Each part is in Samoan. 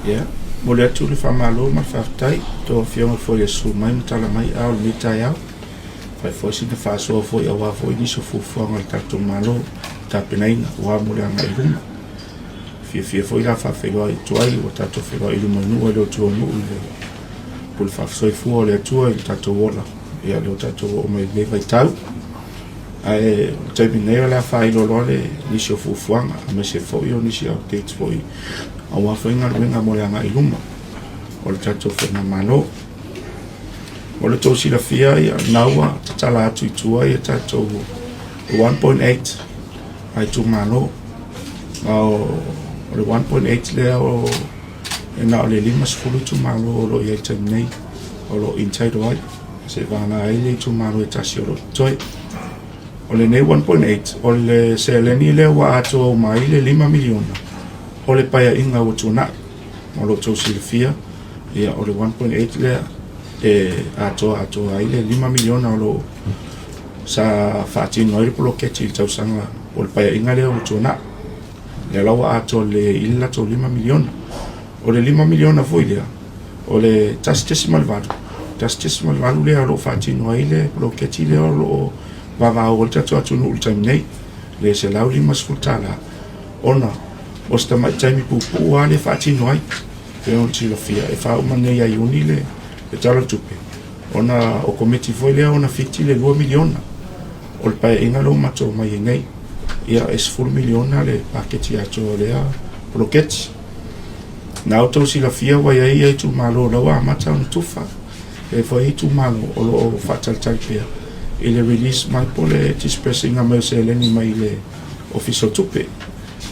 Ia, momoli atu le faamalo ma le faafetai i tou afioga foi i le susu mai ma tala mai ao lenei taeao. Fai foi sina faasoa foi aua foi nisi o fuafuaga a le tatou Malo tapenaina aua mo le agai i luma. Fiafia foi la faafeiloai atu ai ua tatou feiloai i luma o le nuu e le o tua o nuu i le pule faasoifua o le Atua i le tatou ola. Ia lea ua tatou oo mai i lenei vaitau. Ae o le taimi nei o le a faailo loa le nisi o fuafuaga aemaise foi o nisi updates foi aua foi galuega mo le agai i luma o le tatou faigamalo. Mo le tou silafia, ia, na ua tatala atu i tua ia tatou 1.8 a itumalo. Ma o le 1.8 lea o e na o le 50 itumalo o lo o i ai i le taimi nei o lo o entitle ai se vagana ai le itumalo e tasi o lo o totoe. O lenei 1.8 o le seleni lea ua atoa uma ai le 5 miliona o le paeaiga ua tuanai. Mo lo outou silafia, ia, o le 1.8 lea e atoa atoa ai le 5 miliona o lo o sa faatino ai le poloketi i le tausaga o le paeaiga lea ua tuanai. Lea la ua atoa lelei ai i le latou 5 miliona. O le 5 miliona foi lea, o le 1.8, 1.8 lea o lo o faatino ai le poloketi lea o lo o vavao ai le tatou atunuu i le taimi nei, le $150, ona o se tamai taimi puupuu lava lea e faatino ai. Pei ona silafia, e faauma nei ia Iuni le Tala o le Tupe, ona o komiti foi lea ona fiti le 2 miliona o le paeaiga lea ua matou omai ai nei. Ia, e 10 miliona le paketi atoa o lea poloketi. Na outou silafia ua i ai itumalo o la ua amata ona tufa, e foi itumalo o lo o faatalitali pea i le release mai po o le dispersing mai o seleni mai le Ofisa o Tupe.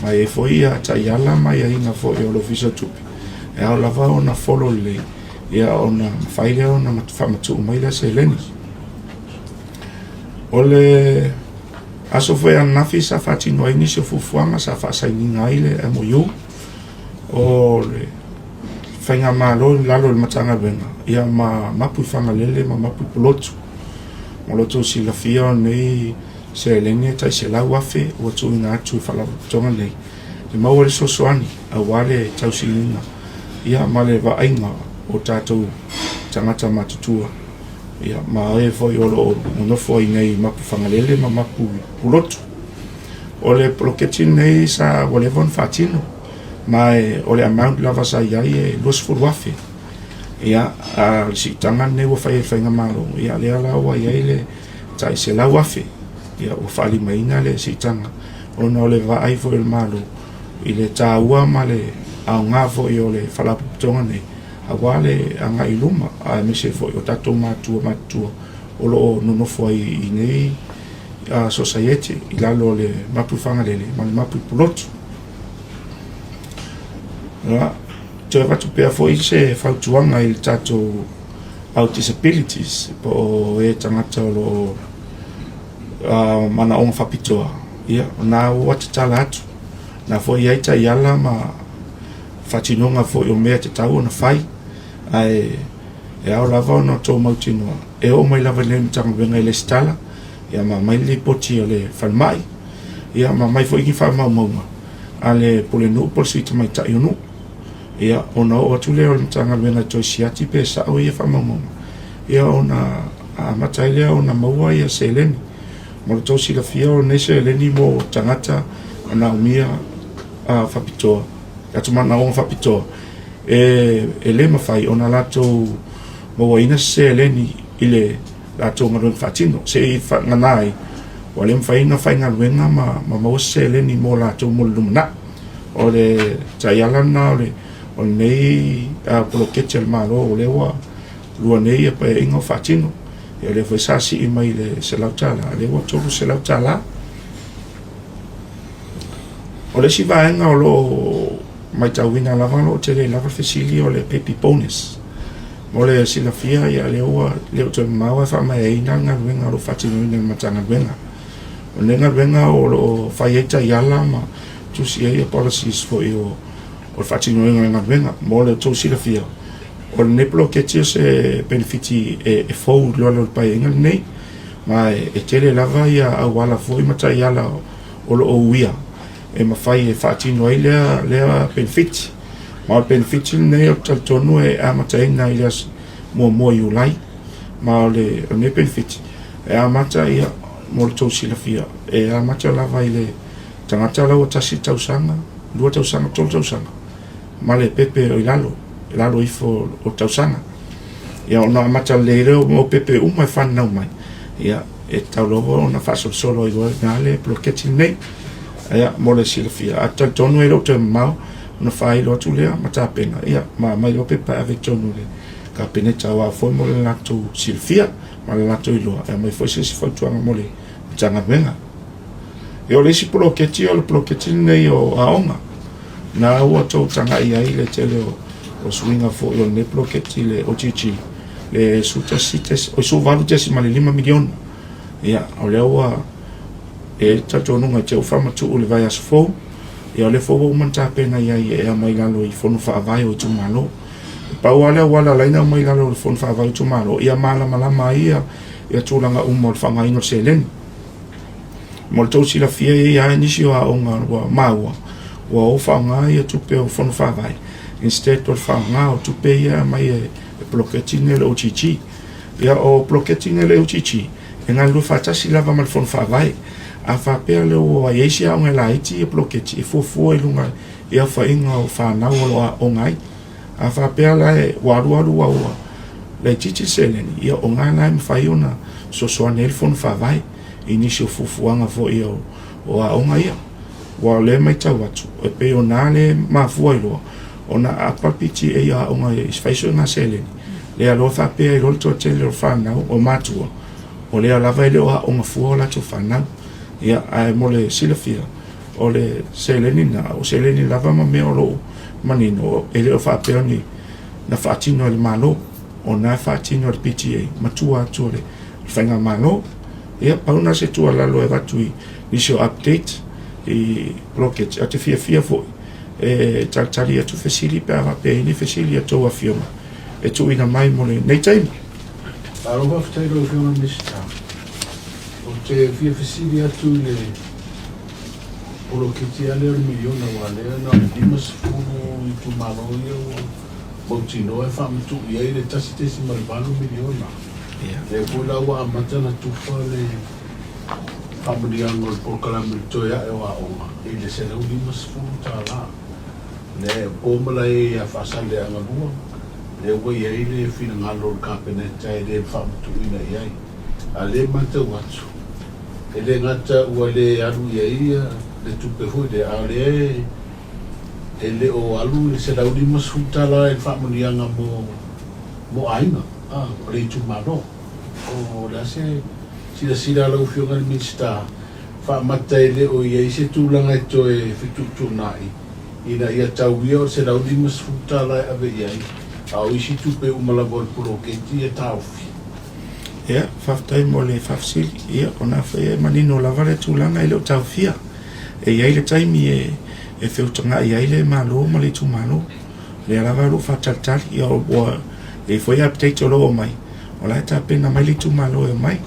Ma e i ai foi ia taiala ma aiaiga foi o le Ofisa o Tupe e ao lava ona follow lelei, ia ona mafai lea ona faamatuu mai lea seleni. O le aso foi ananafi sa faatino ai nisi o fuafuaga sa faasainiga ai le MOU o le faigamalo i lalo o le Matagaluega ia ma Mapu i Fagalele ma Mapu i Pulotu. Mo lo outou silafia o lenei seleni e tai 100,000 ua tuuina atu i faalapotopotoga nei e maua le fesoasoani aua le tausiga ia ma le vaaiga o tatou tagata matutua ia ma e foi o lo o nonofo ai nei i Mapu Fagalele ma Mapu Pulotu. O le poloketi lenei sa ua leva ona faatino ma e, o le amount lava sa i ai e 20,000. Ia, a o le siitaga lenei ua fai e le faigamalo, ia lea la ua i ai le tai 100,000. Ia ua faalimaina le siitaga ona o le vaai foi o le Malo i le taua ma le aoga foi o le faalapotopotoga nei aua le agai i luma aemaise foi o tatou matua matutua o lo o nonofo ai i nei sosaiete i lalo o le Mapu Fagalele ma le Mapu Pulotu. Ia, toe avatu pea foi se fautuaga i le tatou au disabilities po o e tagata o lo o manaoga faapitoa, ia, o na ua tatala atu, na foi i ai taiala ma faatinoga foi o mea e tatau ona fai, ae e ao lava ona outou mautinoa, e oo mai lava i lenei Matagaluega e lesitala, ia ma aumai le lipoti a le falemai, ia ma aumai foi ni faamaumauga a le pulenuu po o le sui tamaitai o nuu. Ia, ona oo atu lea o le Matagaluega e toe siaki pe sao ia faamaumauga, ia ona amata ai lea ona maua ia seleni. Mo le tou silafia o lenei seleni mo tagata manaomia faapitoa, latou manaoga faapitoa, e le mafai ona latou mauaina se seleni i le latou galuega faatino, se i faagana ai, ua le mafai ona faigaluega ma maua se seleni mo latou mo le lumanai. O le taiala lena o lenei poloketi a le Malo o lea ua lua nei ia paeaiga o faatino. Ia lea foi sa sii mai le $100, lea ua $300. O le isi vaega o lo o matauina lava o lo o tele lava le fesili o le baby bonus. Mo le silafia, ia lea ua le o toe mamao ae faamaeaina le galuega o lo o faatinoina e le Matagaluega. O lenei galuega o lo o fai ai taiala ma tusi ai policies foi o le faatinoina o le galuega. Mo le tou silafia, o lenei poloketi o se penefiti e fou i lalo o le paeaiga lenei, ma e tele lava ia auala foi ma taiala o lo o uia e mafai e faatino ai lea penefiti. Ma o le penefiti lenei ou te talitonu e amataina i le aso 1 Iulai. Ma o lenei penefiti e amata ia mo le tou silafia, e amata lava i le tagata la ua 1 tausaga, 2 tausaga, 3 tausaga ma le pepe o i lalo, i lalo ifo o tausaga. Ia ona amata lelei lea o pepe uma e fananau mai, ia e tatau lava ona faasolosolo ai loa i ina le poloketi lenei. Ia mo le silafia, ae talitonu e le o toe mamao ona faailo atu lea ma tapena, ia ma aumai loa pepa e ave i totonu o le Kapeneta aua foi mo le latou silafia ma le latou iloa, e aumai foi se isi fautuaga mo le Matagaluega. Ia o le isi poloketi o le poloketi lenei o aoga. Na ua outou tagai ai le tele o suiga foi o lenei poloketi le OGG le $18.5 miliona. Ia, o lea ua e talitonuga i te ua faamatuu le vaiaso fou. Ia, o lea foi ua uma ona tapena i ai e aumai i lalo i fono faavae o itumalo. E pau lava le auala la e aumai i lalo o le fono faavae o itumalo, ia malamalama ai ia tulaga uma o le faaaogaina o le seleni. Mo le tou silafia e i ai lava nisi o aoga ua maua ua o faaaoga ia tupe o fono faavae instead o le faaaoga o tupe ia e aumai e poloketi nei o le OGG. Ia o poloketi nei o le OGG e galulue faatasi lava ma le fono faavae. A faapea lea ua i ai se aoga e laiti ia poloketi e fuafua i luga i aofaiga o fanau o lo o aooga ai. A faapea la ua alualu ua ua laitiiti le seleni, ia o na la e mafai ona fesoasoani ai le fono faavae i nisi o fuafuaga foi o aoga ia. Aua o lea e matau atu, e pei o na lea e mafua ai loa ona aapa le PTA i aoga e fai suega seleni, lea loa faapea ai loa le toatele o fanau, o matua, o lea lava e le o aooga fua o latou fanau. Ia, ae mo le silafia, o le seleni lena, o seleni lava ma mea o lo o manino, e le o faapea ni na faatino e le Malo, o na e faatino e le PTA, ma tua atu o le Faigamalo. Ia, pau lena o se tuualalo e avatu i nisi o update i poloketi, ae ou te fiafia foi e talitali atu fesili pe a faapea e i ai ni fesili a outou afioga e tuuina mai mo lenei taimi. Malo faafetai i lau Afioga i le Minisita. Ou te fia fesili atu i le poloketi lava lea o le miliona aua o lea na o le 50 itumalo ia ua mautinoa e faamatuu i ai le $1.8 miliona. Lea foi la ua amata ona tufa le faamanuiaga o le polokalame o le toe ae o aoga i le $150. Lea e po malae ia Faasaleleaga 2, lea ua i ai le finagalo o le Kapeneta e le faamatuuina i ai. A o lea e matau atu, e le gata ua le alu i ai le tupe foi lea, a o lea e le o alu le $150 i le faamanuiaga mo aiga o le itumalo. O le a se silasila a lau Afioga i le Minisita faamata e le o i ai se tulaga e toe fetuutuunai ina ia tau ia o le $150 e ave i ai, a o isi tupe uma lava o le poloketi e taofi? Ia, faafetai mo le faafesili. Ia, o na foi e manino lava le tulaga e le o taofia. E i ai le taimi e feutagai ai le Malo ma le itumalo. Lea lava o lo o faatalitali. Ia, ua i ai foi update o lo o omai, o la e tapena mai le itumalo e omai.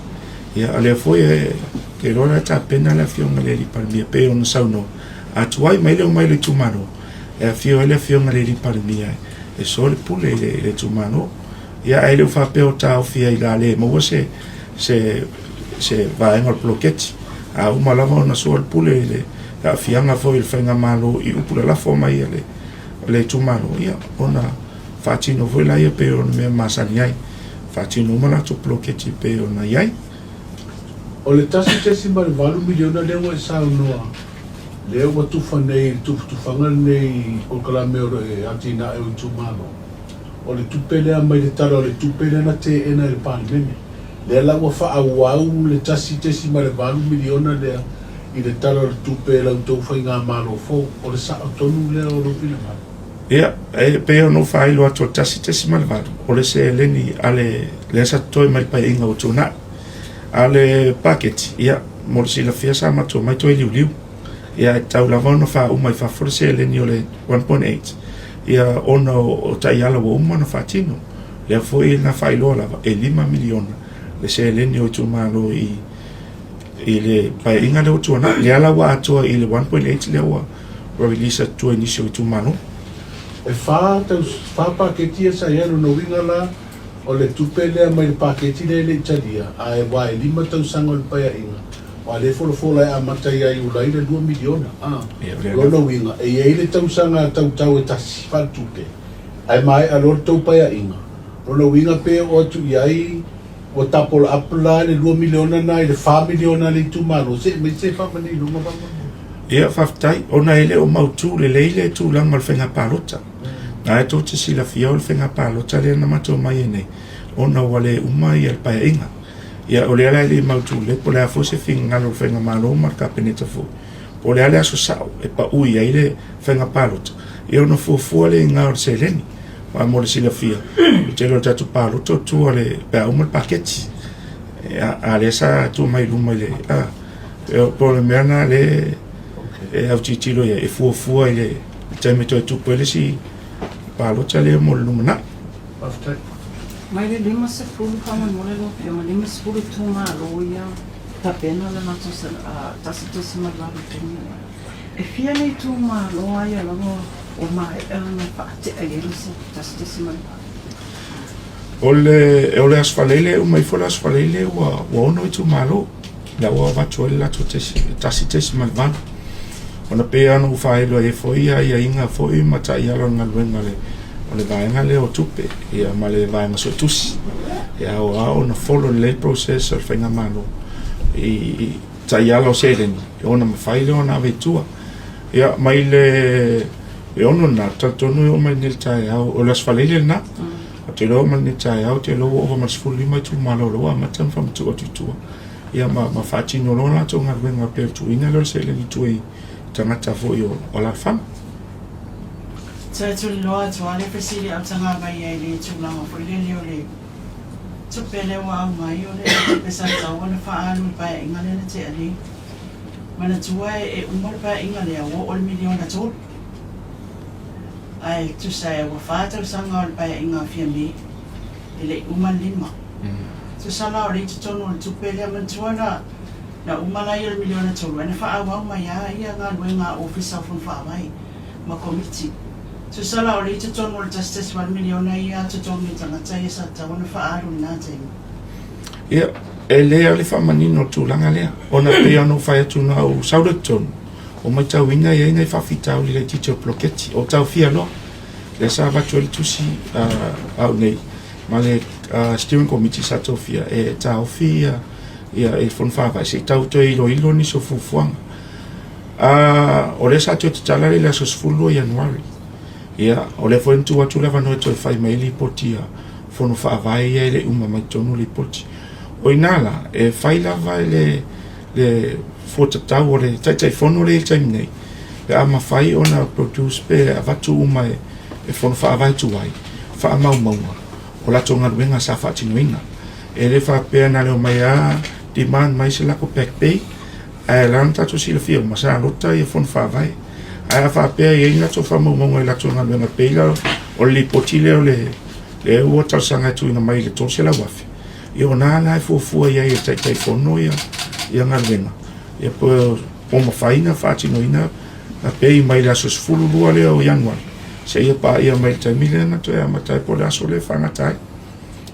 Ia, o lea foi e te iloa la e tapena le Afioga i le Alii Palemia pei ona saunoa, a tuai mai le omai o le itumalo, e afio ai le Afioga i le Alii Palemia e soa le pule i le itumalo. Ia, ae le o faapea o taofi ai la le maua se se se vaega o le poloketi. A uma lava ona soa le pule i le aafiaga foi o le faigamalo i upu lalafo mai a le le itumalo, ia, ona faatino foi laia pei o le mea masani ai. Faatino uma latou poloketi pei ona i ai. O le $1.8 miliona lea ua e saunoa, lea ua tufa nei i le tufatufaga lenei i polokalame o le atinae o itumalo, o le tupe lea mai le Tala o le Tupe lea na teena e le Palemene. Lea la ua faaauau le $1.8 miliona lea i le Tala o le Tupe e la outou faigamalo fou. O le sao tonu lea o lou finagalo? Ia, e pei ona ou faailo atu o le 1.8, o le seleni a le, lea sa totoe mai le Paeaiga ua tuanai. A o le paketi, ia, mo le silafia sa matou omai toe liuliu. Ia, e tatau lava ona faauma i fafo le seleni o le 1.8, ia, ona o taiala ua uma ona faatino. Lea foi na faailoa lava, e $5 miliona le seleni o itumalo i i le paeaiga lea ua tuanai. Lea la ua atoa i le 1.8 lea ua release atu i nisi o itumalo. E fa tau, fa paketi ia sa i ai, lona uiga la, o le tupe lea mai le paketi lea e le i talia, ae aua e lima tausaga o le Paeaiga, aua o lea e folafola e amata ia Iulai le $2 miliona, a. O lona uiga, e i ai le tausaga tautau e tasi faaletupe, ae maea loa le tou Paeaiga, lona uiga pe oo atu i ai ua double up la le $2 miliona lena i le $4 miliona a le itumalo, se i aumai se faamaninoga faamolemole. Ia, faafetai, ona e le o mautu lelei le tulaga o le faiga palota. Na e tou te silafia o le faiga palota lea na matou omai ai nei, ona ua le uma ia le Paeaiga. Ia, o lea la e le i mautu lelei po o le a foi se finagalo o le Faigamalo ma le Kapeneta foi, po o le a le aso sao e paui ai le faiga palota, ia ona fuafua lea i ina o le seleni. Aua mo le silafia, o le tele o le tatou palota o tua le, pe a uma le paketi. Ia, a lea sa tuu mai i luma i le, a, po o le mea lena lea e autilotilo i ai, e fuafua i le taimi e toe tupu ai le isi palota lea mo le lumanai. Faafetai. Mai le 50 faamolemole lau Afioga, 50 itumalo ia tapena le latou 1.8 i taimi nei. E fia le itumalo a ia lava ua maea ona faatea i ai le 1.8? O le, o le Aso Faraile, e uma ifo le Aso Faraile ua, ua ono itumalo. La ua avatu ai le latou 1.8. Ona pei lava ona ou faailo ai foi ia aiaiga foi ma taiala o le galuega o le, o le vaega lea o tupe ia ma le vaega suetusi. E ao lava ona follow lelei process o le faigamalo i taiala o seleni ona mafai lea ona ave i tua. Ia mai le e ono lena, talitonu e oo mai nei i le taeao, o le Aso Faraile lena. Ou te iloa mai lenei taeao, ou te iloa ua ova ma le 15 itumalo o lea ua amata ona faamatuu atu i tua. Ia ma, ma faatino loa latou galuega pei o le tuuina lea o le seleni i tua i tagata foi o alaalafaga. Toe tuliloa atu lava le fesili a o tagavai ai i le tulaga foi lele o le tupe lea ua aumai o le tupe sa tatau ona faaalu i le paeaiga lea na tea nei. Manatua e uma le paeaiga lea ua oo i le miliona tolu. Ae tusa e ua fa tausaga o le paeaiga a Fiame, e le i uma le lima. Tusa la o lea i totonu o le tupe lea, manatua na na uma laia o le miliona tolu ae na faaauau mai lava ia galuega a Ofisa o Fono Faavae ma Komiti. Tusa la o lea i totonu o le 1.8 miliona ia totogi o tagata ia sa tatau ona faaalu i lena taimi. Ia, e lelei lava le faamanino o le tulaga lea, ona e pei ona ou fai atu na ou sau lea i totonu, Ua matauina e i ai nai faafitauli laitiiti o poloketi o taofia loa, lea sa avatu ai le tusi a au nei ma le steering committee sa tofia e taofi ia ia e Fono Faavae se i tau toe iloilo nisi o fuafuaga. O lea sa toe tatala i le aso 12 Ianuari. Ia, o lea foi na tuu atu le avanoa e toe fai mai ai lipoti a Fono Faavae ia e le i uma mai totonu lipoti. O i ina la, e fai lava e le le fua tatau o le Taitaifono lea i le taimi nei, pe a mafai ona produce pe avatu uma e, e fono faavae tuai faamaumauga o latou galuega sa faatinoina. E le faapea na le omai a demand mai se lako back pay, ae la ona tatou silafia uma sa lota ia fono faavae. Ae a faapea e i ai ni latou faamaumauga i latou galuega pei la o le lipoti lea o le lea ua talosaga e tuuina mai i le $300,000, Ia o na la e fuafua i ai e le Taitaifono ia, ia galuega, ia po, po mafai ona faatinoina na pei mai le aso 12 lea o Ianuari, seia paia mai le taimi lea na toe amata ai po o le aso lea e faagata ai.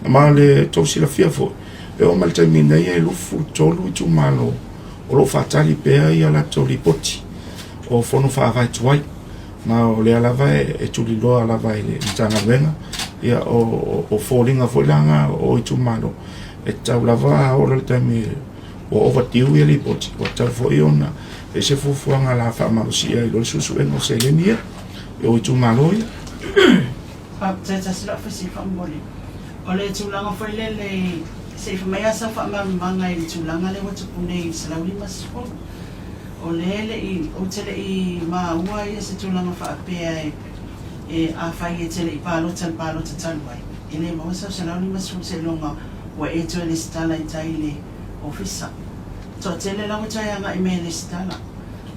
Ma o le tou silafia foi, e oo mai le taimi nei e 23 itumalo o lo o faatali pea ia latou lipoti o fono faavae tuai. Ma o lea lava e tuliloa lava e le Matagaluega, ia o foliga foi la na o itumalo, e tatau lava a oo loa i le taimi ua overdue ia lipoti, ua tatau foi ona i ai se fuafuaga o le a faamalosia ai loa le suesuega o seleni ia o itumalo ia. Faafetai tasi lau fesili faamolemole. O le tulaga foi lele, se i fai mai lava sau faamalamalamaga i le tulaga lea ua tupu nei i le 150. O lea e le i, ou te le i maua ia se tulaga faapea e, e, afai e te le i palota i le palota talu ai, e le maua sau 150 seiloga ua e toe lesitala i tai i le ofisa. Toatele la ua toe agai mai e lesitala.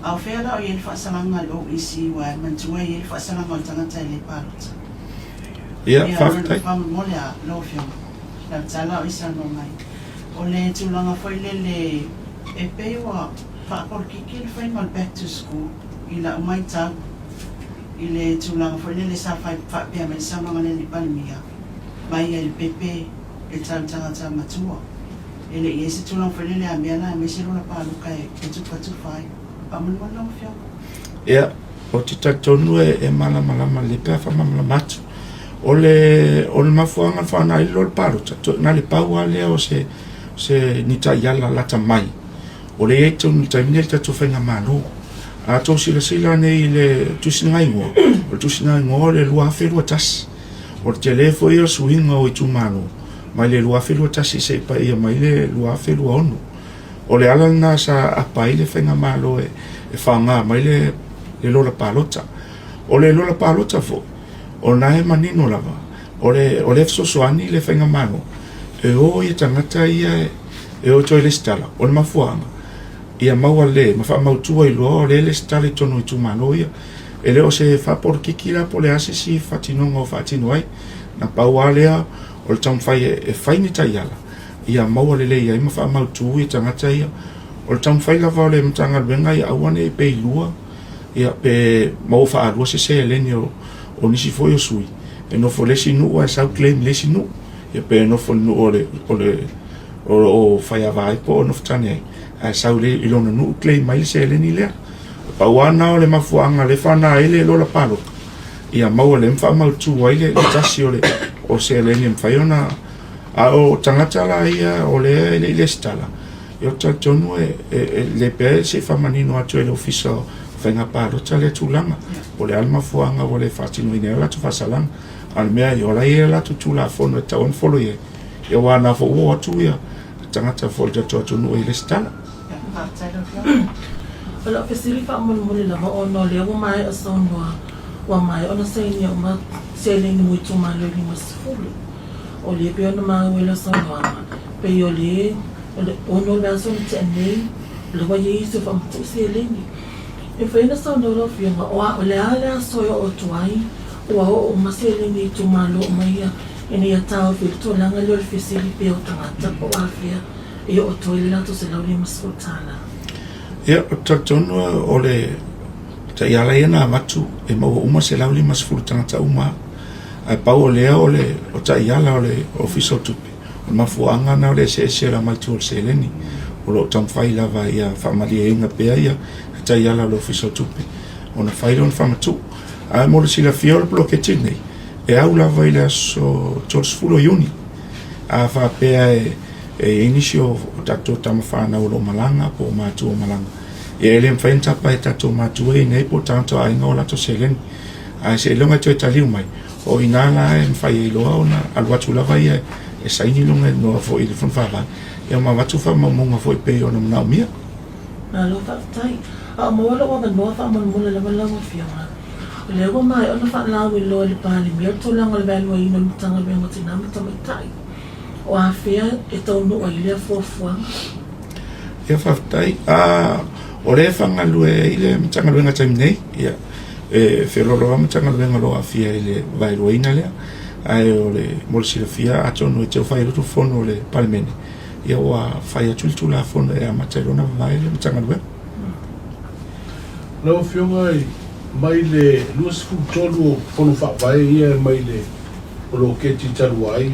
A o fea la o i ai le faasalaga a le OEC aua e manatua e i ai le faasalaga o le tagata e le palota. Ia, faafetai. Faamolemole a lau Afioga, lau tala o i saunoa mai. O le tulaga foi lele e pei ua faapolokiki le faiga o le back to school i lau maitau. i le tulaga foi lele sa fai faapea mai le saunoaga a le Alii Palemia, mai ai le pepe e tau i tagata matua. E le i i ai se tulaga foi lele a mea la e aumai se lola palota e tufatufa ai. Faamolemole lau Afioga. Ia, ou te talitonu e malamalama lelei pe a faamalamalama atu. O le, o le mafuaaga na faaaoga ai le lola palota, na o le pau lava lea o se, se ni taiala lata mai o lea e i ai totonu i le taimi lenei i le tatou faigamalo. A outou silasila nei i le tusiga igoa, o le tusiga igoa o le 2021. O le tele foi o le suiga o itumalo mai le 2021 seia paia mai le 2026. O le ala lena sa apa ai le faigamalo e faaaoga mai le lola palota. O le lola palota foi, o lena e manino lava, o le o lea e fesoasoani le faigamalo e o ia tagata ia e o e toe resitala. O le mafuaaga, ia maua le ma faamautu ai loa o lea e resitala i totonu o itumalo ia. E le o se faapolokiki la po o le a se isi faatinoga o faatino ai. Na pau lava lea o le taumafai e fai ni taiala ia maua lelei ai ma faamautu ia tagata ia. O le taumafai lava o le Matagaluega ia aua ne i peilua ia pe maua faalua se seleni o, o nisi foi o sui e nofo i le isi nuu ae sau claim i le isi nuu. Ia pe nofo i le nuu o le, o le o lo o faiava ai po o nofo tane ai ae sau i lona nuu claim mai le seleni lea. Pau lava lena o le mafuaaga lea e faaaoga ai le lola palota ia maua lelei ma faamautu ai le tasi o le o seleni e mafai ona a o tagata la ia o lea e le i resitala ia ou te talitonu e lelei pea se i faamanino atu e le Ofisa o Faiga Palota lea tulaga po o le a le mafuaaga ua le faatinoina ai o latou faasalaga. A o le mea ia o la e i ai a latou Tulafono e tatau ona follow i ai ia aua o lena foi ua o atu ia tagata foi o le tatou atunuu e resitala. O lau fesili faamolemole lava ona o lea ua maea saunoa ua maea ona sainia uma seleni mo itumalo e 50. O lea pei ona maua i lau saunoaga, pei o le o le ono o le vaiaso na tea nei, o lea ua i ai isi o faamatuu seleni. E mafai ona saunoa lau Afioga, o a, o le a le aso e oo atu ai ua oo uma seleni i itumalo uma ia ina ia taofi ai le tulaga lea o le fesili pea o tagata po o afea e oo atu ai le latou $150. Ia, ou te talitonu o le taiala ia na avatu e maua uma 150 tagata uma. Ae pau o lea o le o taiala o le Ofisa o Tupe, o le mafuaaga lena o le eseese o le aumai tua o le seleni. O lo o taumafai lava ia faamalieina pea ia taiala o le Ofisa o Tupe ona fai lea ona faamatuu. Ae mo le silafia o le poloketi lenei, e au lava i le aso 30 o Iuni. A faapea e e i ai nisi o tatou tama fanau o lo o malaga po o matua o malaga, ia e le mafai ona tapa e tatou matua ia nei po o tagata o aiga o latou seleni. Ae seiloga e toe taliu mai, o i ina la e mafai ai loa ona alu atu lava ia e saini lona igoa foi i le Fono Faavae, ia ma avatu faamaumauga foi pei ona manaomia. Malo faafetai. A o maua lou avanoa faamolemole lava lau Afioga. O lea ua maea ona faalauiloa e le Palemia le tulaga o le vaeluaina o le Matagaluega o Tina ma Tamaitai. O afea e taunuu ai lea fuafuaga? Ia faafetai. O lea e fagalue ai le Matagaluega i le taimi nei, ia, e feoloolo lava Matagaluega o lo o aafia i le vaeluaina lea. Ae o le, mo le silafia atonu e tau fai atu fono o le Palemene, ia ua fai atu le Tulafono e amata ai loa ona vavae le Matagaluega. Lau Afioga, mai le 23 o Fono Faavae ia mai le poloketi talu ai,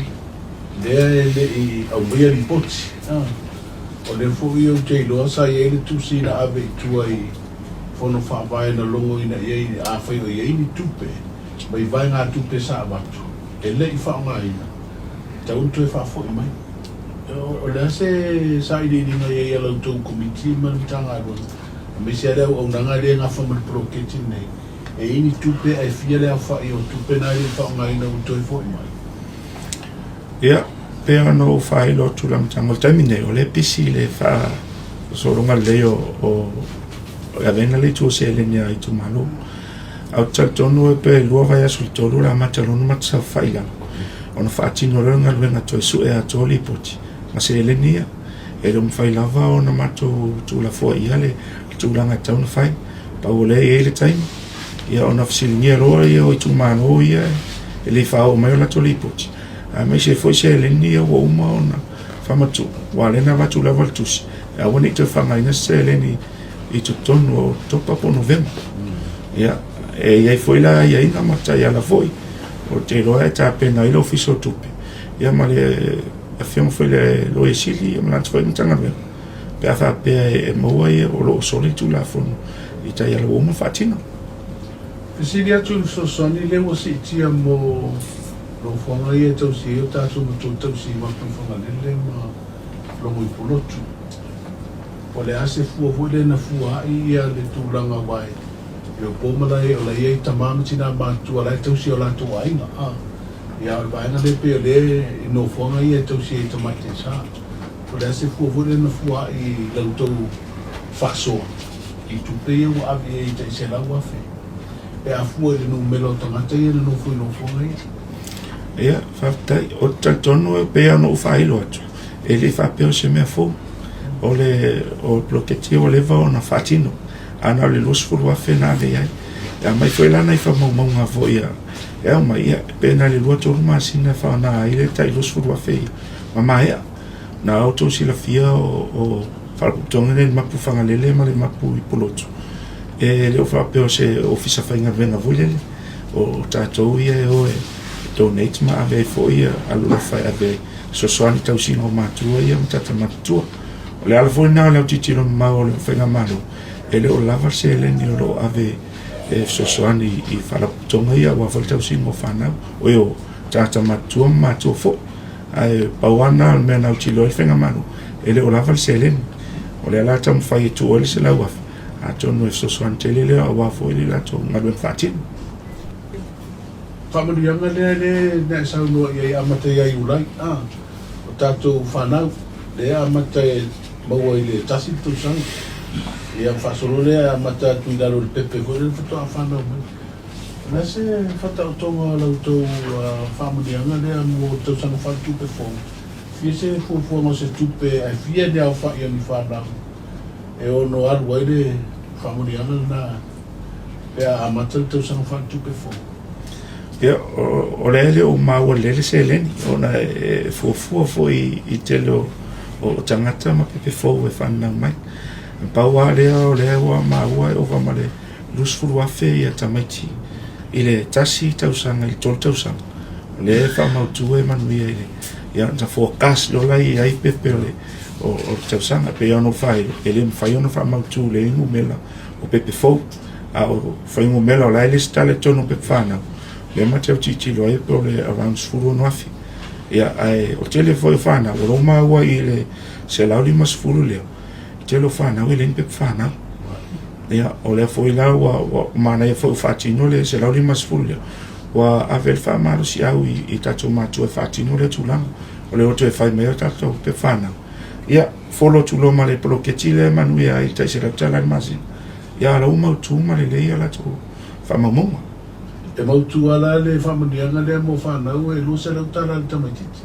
lea e le i aumaia lipoti. O lea foi ou te iloa sa i ai le tusi na ave i tua i Fono Faavae na logoina i ai afai o i ai ni tupe mai vaegatupe sa avatu e le i faaaogaina, e tatau ona toe faafoi mai. O le a se sailiiliga i ai a la outou Komiti ma le Matagaluega, aemaise lava le auaunaga lea e gafa ma le poloketi lenei, e i ai ni tupe ae fia le aofai o tupe na e le i faaaogaina ua toe foi mai? Ia, pei ona ou faailoa atu i le amataga o le taimi nei, o lea e pisi le faasologa lelei o le avega lea i tua o seleni a itumalo. Ae ou te talitonu pe 2 vaiaso i le 3 o le a amata loa ona matou saofai i lalo ona faatino loa le galuega toe sue atoa lipoti ma seleni ia. E le o mafai lava ona matou tuulafoai i ai le tulaga e tatau ona fai. Pau o lea e i ai le taimi, ia ona fesiligia loa lea o itumalo ia e le i faaoo mai o latou lipoti, aemaise ai foi seleni ia ua uma ona faamatuu, aua o lea na avatu lava le tusi, e aua ne i toe faaaogaina se seleni i totonu o Oketopa po o Novema. Ia, e i ai foi la aiaiga ma taiala foi ou te iloa e tapena ai le Ofisa o Tupe ia ma le Afioga foi i le Loia Sili ia ma lana foi Matagaluega pe a faapea e maua ia o lo o soli le Tulafono i taiala ua uma ona faatino. Fesili atu i le fesoasoani lea ua siitia mo nofoaga ia e tausi ai o tatou matua tausi i Mapuifagalele ma Logoipulotu. O le a se fua foi lea na fua ai ia le tulaga aua e le o po ma la e o la e i ai tama ma tina matutua o la e tausi e o latou aiga a. Ia o le vaega lea pei o lea i nofoaga ia e tausi ai tamaitai sa. O le a se fua foi lea na fua ai i la outou faasoa i tupe ia ua ave i ai tai 100,000 pe a fua i le numera o tagata ia na nofo i nofoaga ia? Ia, faafetai. Ou te talitonu e pei lava ona ou faailo atu, e le i faapea o se mea fou. O le o le poloketi ua leva ona faatino, ae na o le 20,000 na ave i ai. E aumai foi la nai faamaumauga foi a e aumai, ia, pe na o le 2-3 masina e faaaoga ai le tai 20,000 ia, ma maea. Na outou silafia o Faalapotopotoga nei i le mapu Fagalele ma le mapu i Pulotu, e le o faapea o se ofisa faigaluega foi lele, o tatou ia e o e donate ma ave ai foi alolofa e ave ai fesoasoani i tausiga o matua ia ma tagata matutua. O le ala foi lena o le autilotilo mamao o le Faigamalo, e le o lava le seleni o lo o ave e fesoasoani i Faalapotopotoga ia aua foi le tausiga o fanau, oi o tagata matutua ma matua foi. Ae pau lava lena o le mea na autilo ai le Faigamalo, e le o lava le seleni. O lea la taumafai e tuu ai le 100,000, atonu e fesoasoani tele lea aua foi le latou galuega faatino. Faamanuiaga lea lea na e saunoa i ai e amata ia Iulai, a, o tatou fanau, lea e amata e maua i le tasi le tausaga, ia faasolo lea e amata atu i lalo o le pepe foi lea faatoa fanau mai. O le a se faataotoga o la outou faamanuiaga lea mo le tausaga faaletupe fou? Fia se fuafuaga o se tupe ae fia ni aofai o ni fanau e ono alu ai le faamanuiaga lena pe a amata le tausaga faaletupe fou? Ia, o lea e le o maua lelei le seleni ona e fuafua foi i tele o tagata ma pepe fou e fananau mai. Na pau lava lea o lea ua maua e ova ma le 20,000 ia tamaiti i le tasi tausaga i le tolu tausaga. O lea e faamautu e manuia i le ia na forecast loa la i ai pepe o le o, o le tausaga. E pei ona ou faailoa, e le mafai ona faamautu le numera o pepe fou. A o fuainumera o la e lesitala i totonu o pepa fanau, lea ma te autilotilo ai pe o le around 16,000. Ia, ae o le tele foi o fanau, o lo o maua i le 150 lea, o tele o fanau e leai ni pepa fanau. Ia, o lea foi la ua, ua manaia foi ua faatino le 150 lea, ua ave le faamalosiau i, i tatou matua e faatino lea tulaga. O lea ua toe fai mai o tatou pepa fanau. Ia, follow atu loa ma le poloketi lea e manuia ai le tai $100 i le masina. Ia, la ua mautu ma lelei a latou faamaumauga. E mautu lava la le faamanuiaga lea mo fanau e $200 le tamaitiiti.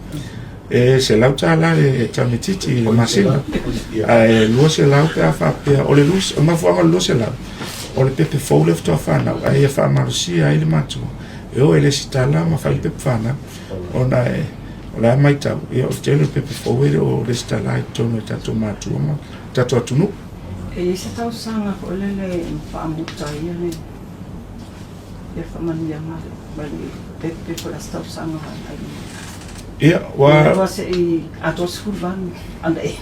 E $100 le tamaitiiti i le masina, ae 200 pe a faapea, o le mafuaaga o le 200, o le pepe fou lea faatoa fanau, ae ia faamalosia ai le matua e o e lesitala ma fai le pepe fanau, ona e, o la e matau, ia o le tele o pepe fou e le o lesitala ai i totonu o tatou matua ma tatou atunuu. E i ai se tausaga foi lele e faamuta ai le le faamanuiaga mai le pepe po o le a se tausaga ai. Ia, ua... Ua se i atoa 18 ana e.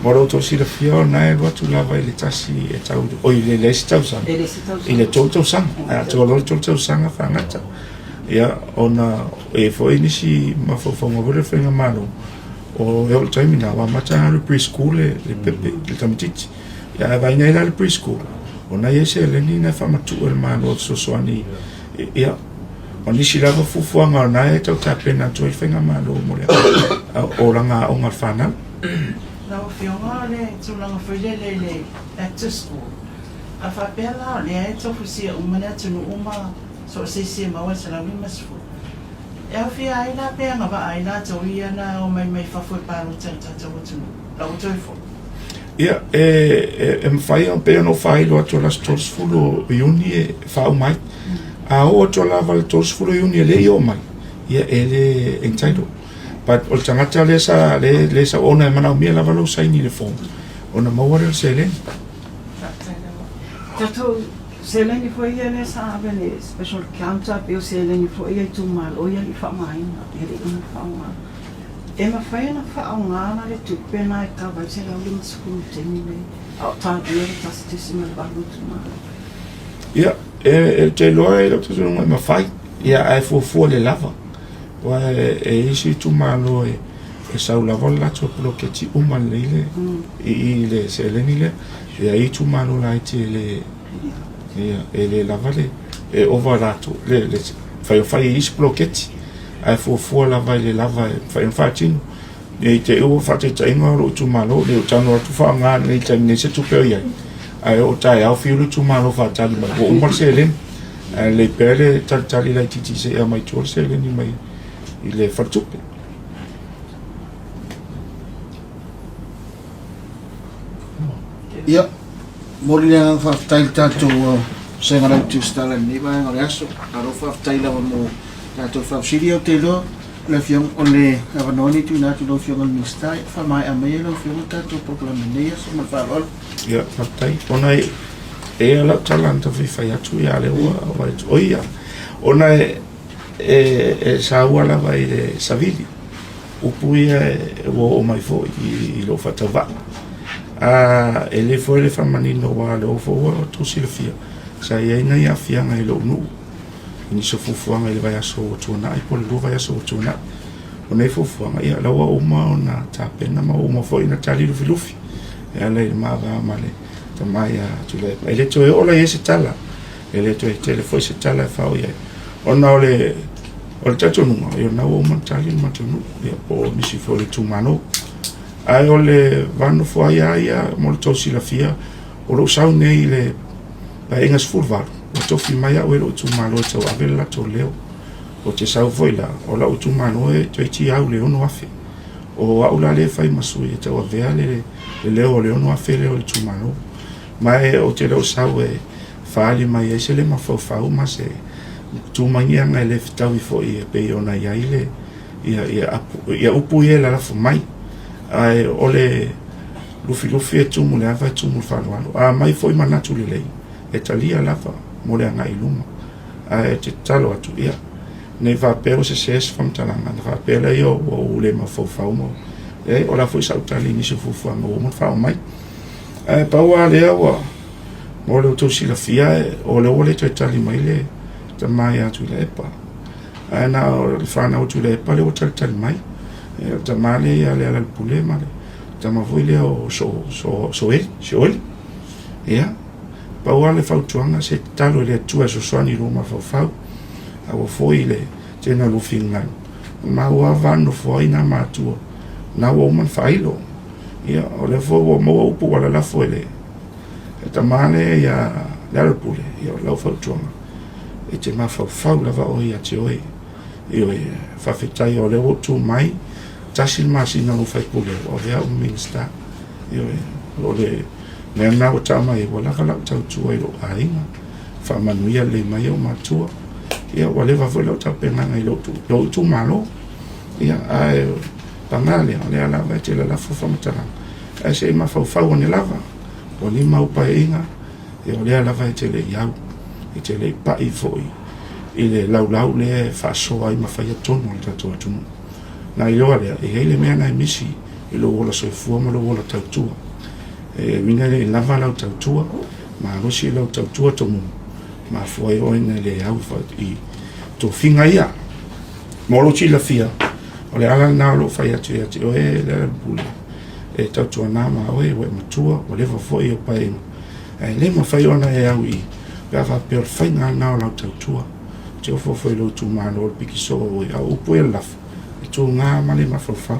Mo lo outou silafia o lena e alu atu lava i le tasi e tau, oi i le isi tausaga. I le isi tausaga. I le tolu tausaga. Ae atoa loa le tolu tausaga faagata. Ia, ona e i ai foi nisi mafaufauga foi lea o le faigamalo, O e oo i le taimi lena, ua amata ona alu i le pre-school le, le pepe, le tamaitiiti. Ia ae vaai nei la le pre-school, o na i ai seleni na e faamatuu e le Malo e fesoasoani ia, o nisi lava fuafuaga o na e tau tapena atu ai le faigamalo mo le olaga aoga a le fanau. Lau Afioga, o le tulaga foi lele i le back to school, a faapea la o lea e tofusia uma le atunuu ma so o se isi e maua le 150, E aofia ai la pe agavaa ai latou ia na omai mai fafo e palota i le tatou atunuu, la ua toe foi. Ia, e, e, e mafai ona pei ona ou faailo atu o le aso 30 o Iuni e faauma ai. A oo atu lava le 30 o Iuni e le i oo mai, ia e le entitled. But o le tagata lea sa, le, le sa ona e manaomia lava lou saini i le form, ona maua lea o le seleni. Faafetai lava. Tatou. Seleni foi ia lea sa ave le special account a pei o seleni foi ia itumalo ia le i faaaogaina e le i uma faaaoga. E mafai ona faaaoga la le tupe lena e kava ai le 150 i le taimi lenei a o talia le 1.8 itumalo? Ia, e te iloa e lou talitonuga e mafai, ia ae fuafua le lava. Aua e i ai isi itumalo e sau lava le latou poloketi uma lelei le i le seleni lea. E i ai itumalo laiti e le ia e le lava le e ova latou le le fai o fai isi poloketi ae fuafua lava i le lava e mafai ona faatino. Ne i te i ua faataitaiga o lou itumalo, ne i ou tago atu faaaoga nei i le taimi nei se tupe o i ai, ae oo taeao fiu le itumalo faatali mai ua uma le seleni. Ae lelei pea le talitali laitiiti se i aumai tua le seleni mai i le faletupe. Ia, momoli le agaga faafetai i le tatou Vasega Lauti o Resitala i lenei vaega o le aso. Malo faafetai lava mo tatou faafesili. Ou te iloa le Afioga, o le avanoa lenei e tuuina atu i lau Afioga i le Minisita e faamaea mai ai lau Afioga le tatou polokalame i lenei aso ma le faaaloalo. Ia, faafetai. Ona e i ai lau tala na tau fia fai atu, ia lea ua vaai atu. O ia, ona e saua lava i le savili. Upu ia ua oo mai foi i lou faatauvaa. A, e le foi le faamanino aua o lea foi ua outou silafia, sa i ai nai aafiaga i lou nuu i nisi o fuafuaga i le vaiaso ua tuanai po o le 2 vaiaso ua tuanai. O nei fuafuaga, ia o la ua uma ona tapena ma ua uma foi ona tali lufilufi e ala i le ma va ma le tama ia Tuilaepa. E le toe oo la i ai se tala, e le toe tele foi se tala e fao i ai, ona o le o le talitonuga, ia o lena ua uma ona tali le matou nuu, ia po o nisi foi o le itumalo. Ae o le va nofo ai lava ia mo le tou silafia, o lou sau nei i le Paeaiga 18, ua tofi mai au e lou itumalo e tauave le latou leo. Ou te sau foi la, o lau itumalo e toeitiiti au i le 6,000. O au la lea e fai ma sui e tauavea le leo o le 6,000 lea o le itumalo. Ma e ou te le o sau e faaali mai ai se le mafaufau ma se tumagiaga e le fetaui foi e pei ona i ai le ia, ia, apu, ia upu ia e lalafo mai. Ae o le lufilufi e tumu le ava e tumu le faaaloalo. A aumai foi manatu lelei, e talia lava mo le agai i luma. Ae te tatalo atu, ia, nei faapea ua sese se faamatalaga, ona faapea lea ua ou le mafaufau ma leai, o le a foi sau tali i nisi o fuafuaga ua uma ona faaoo mai. Ae pau lava lea ua mo le outou silafia, o lea ua le toe tali mai le tama ia Tuilaepa. Ae na o le fanau a Tuilaepa lea ua talitali mai. O le tama lea ia Lealailepule ma le tama foi lea o Soeli. Ia, pau lava le fautuaga, se tatalo i le Atua e fesoasoani i lou mafaufau, aua foi le tele o lou finagalo. Maua lava va nofo ai nā matua, na ua uma ona faailo. Ia, o lea foi ua maua upu ua lalafo e le tama lea ia Lealailepule, ia o lau fautuaga, e te mafaufau lava oe ia te oe. Ioe, faafetai o lea ua ou tu mai, tasi le masina o lou faipule, ua avea au ma Minisita. Ioe, o le mea lena ua tau mai ai, ua lava lau tautua i lou aiga, faamanuia lelei mai ou matua. Ia, ua leva foi lau tapenaga i lou itumalo. Ia, ae paga lea, o lea lava e te lalafo faamatalaga, ae se i mafaufau ane lava, ua 5 au paeaiga, ia o lea lava e te le i au, e te le i pai foi i le laulau lea e faasoa ai ma faia tonu a le tatou atunuu. Na iloa lea, e i ai le mea na e misi i lou ola soifua ma lou ola tautua. E uiga e le i lava lau tautua, malosi lau tautua tomumu, mafua ai oe na le au i tofiga ia. Mo lou silafia, o le ala lena o lou fai atu ia te oe Lealailepule, e tautuana ma oe ua e matua, ua leva foi ou paeaiga, ae le mafai ona e au i pe a faapea o le faiga lena o lau tautua. Ou te ofo foi i lou itumalo o le pikisoa oe, a o upu ia le lafo, e tuga ma le mafaufau.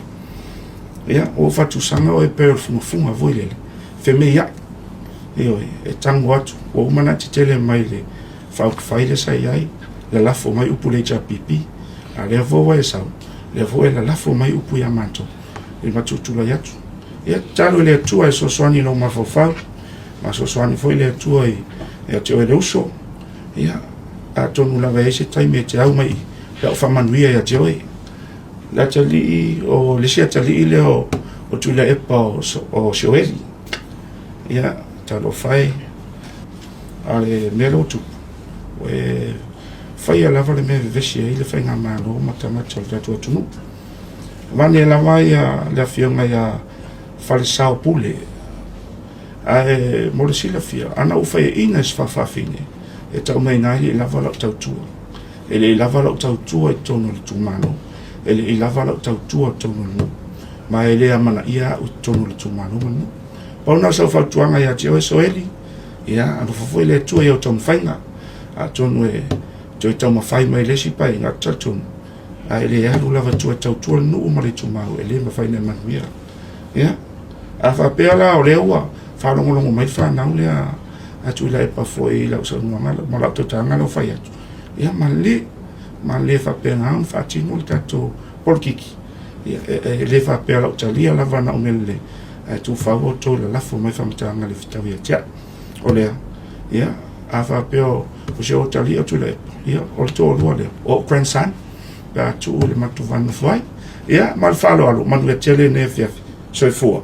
Ia, ua ou faatusaga oe pei o le fugafuga foi lele, femeiai. Ioe, e tango atu, ua uma ona e tetele mai le faaupufai lea sa i ai, lalafo mai upu i le HRPP, a o lea foi ua e sau, lea foi e lalafo mai upu ia matou, i le matou tulai atu. Ia, tatalo i le Atua e fesoasoani i lou mafaufau, ma fesoasoani foi le Atua ia te oe le uso. Ia, atonu lava e i ai se taimi e te au mai i, pe a ou faamanuia ia te oe. Le atalii, o le isi atalii lea o Tuilaepa o Sioeli. Ia, talofa e. A o le mea lea ua tupu, ua e faia lava le mea e vevesi ai le faigamalo ma tagata o le tatou atunuu. Avane lava ia le afioga ia Falesao Pule, ae mo le silafia, ana ou faiaina i se faafafine, e tau mai ina e le i lava lau tautua. E le i lava lau tautua i totonu o le itumalo, e le i lava lau tautua i totonu o le nuu, ma e le amanaia au i totonu o le itumalo ma le nuu. Pau lena o sau fautuaga ia te oe Soeli, ia alofa foi le Atua i au taumafaiga, atonu e toe taumafai mai le isi paeaiga, ou te talitonu, a e le alu lava tua e tautua le nuu ma le itumalo, e le mafai ona e manuia. Ia, a faapea la o lea ua faalogologo mai le fanau lea a Tuilaepa foi i lau saunoaga ma lau tautalaga lea ua fai atu, ia malilie, malilie faapena ona faatino le tatou polokiki. Ia, e le faapea o lau talia lava na o mea lelei, ae tuufau outou i lalafo mai faamatalaga le fetau ia te au. O lea, ia, a faapea o si ou talia o Tuilaepa, ia, o le toalua lea, o ou grandson, pe a tuu i le matou va nofo ai. Ia, ma le faaaloalo, manuia tele lenei afiafi. Soifua.